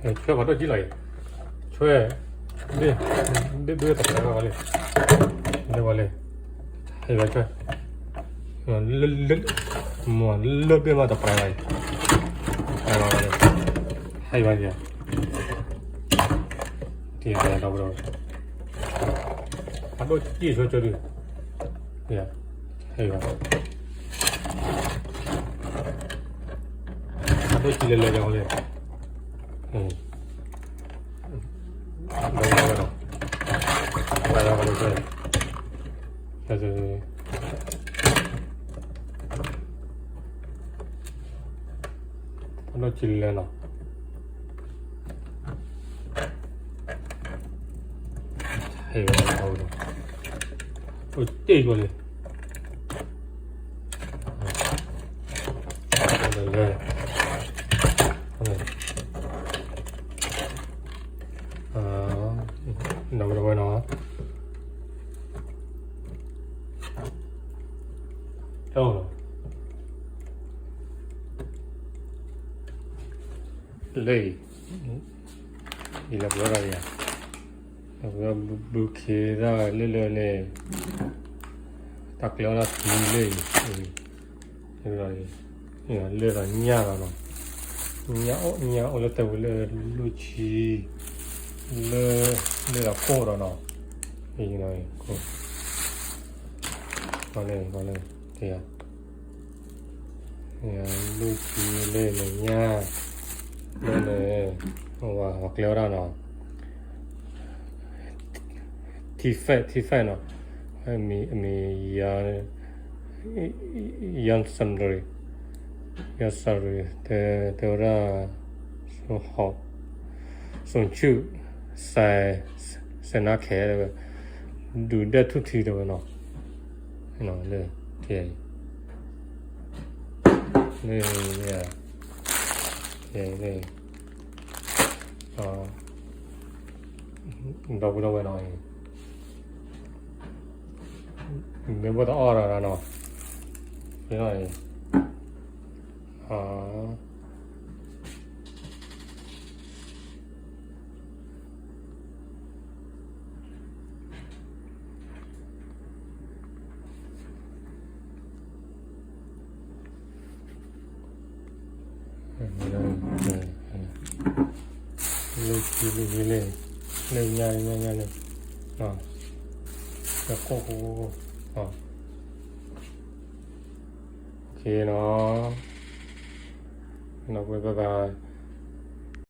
ဆွဲဖးဒိၣ်ကံလီၤအံၤ, ဆွဲ, ဒ်, ဒ်, ဒ်တပျဲဝဲလံ, ဒ်ဝဲလံ, ဟဲဝဲဆွဲ, လၢ, လၢ, မ့ၢ်လၢဘ့ၣ်မးတပျဲဝဲအံၤ, ဟဲဝဲ, ဟဲဝဲ, တံၤဒီး, ဖးဒိၣ်ကံဆွဲကၠိဒု, ဟဲဝဲ အဒိၣ်ကံလဲၤလဲၤဒီးလံ, ဒီးဝဲဒီး, ဝဲဒီးဝဲဒီး, အဒိၣ်ကံလဲၤလီၤ, ဟဲဝဲဒီး, အိၣ်တ့ၢ်ကွၢ်လံ လဲၤ, ဒီးဝဲဒီးဝဲနီၤ, လၢအံၤ, ယလဲၤပျီဒၣ်ယၤ, ဘုခ့ဒၣ်လၢလၢန့ၣ်, တၢ်ကျဲအီၣ်တၢ်သံလၢအံၤ, လၢဒီးညၣ်လီၤနီၤ, ညၣ်အိၣ်ညၣ်အိၣ်လၢတဲဝဲလၢလူၢ်ဆံ, လၢ, လၢဒီးကိၢ်ဒီးနီၤ, အံၤ, လၢ, လူၢ်ဆံလၢလၢညၣ်, လၢန့ၣ်, ဝဲကျဲဝဲဒၣ်နီၤ, ထံဖဲ, ထံဖဲနီၤ, အမံၤ, အမံၤ, ယၤစရံ, ယၤစရံ, တဲဝဲဒၣ်, စိၤဆူၣ်, စဲး, စဲးနါခဲ, ဒုးဒဲၣ်ထူၣ်ထံတဲဝဲနီၤ, လၢ, လၢ, လၢ, ဒီပုၢ်ဒီဝဲၢ်နီၤ, မ့ၢ်ဘၣ်တအီၣ်ဒီးနီၤ, အံၤ, လၢခံလၢခံလၢ, လၢညါလၢညါလၢ, လၢခိၣ်ခိၣ်, နီၤ, နီၤ, ဘၣ်ဘၣ်.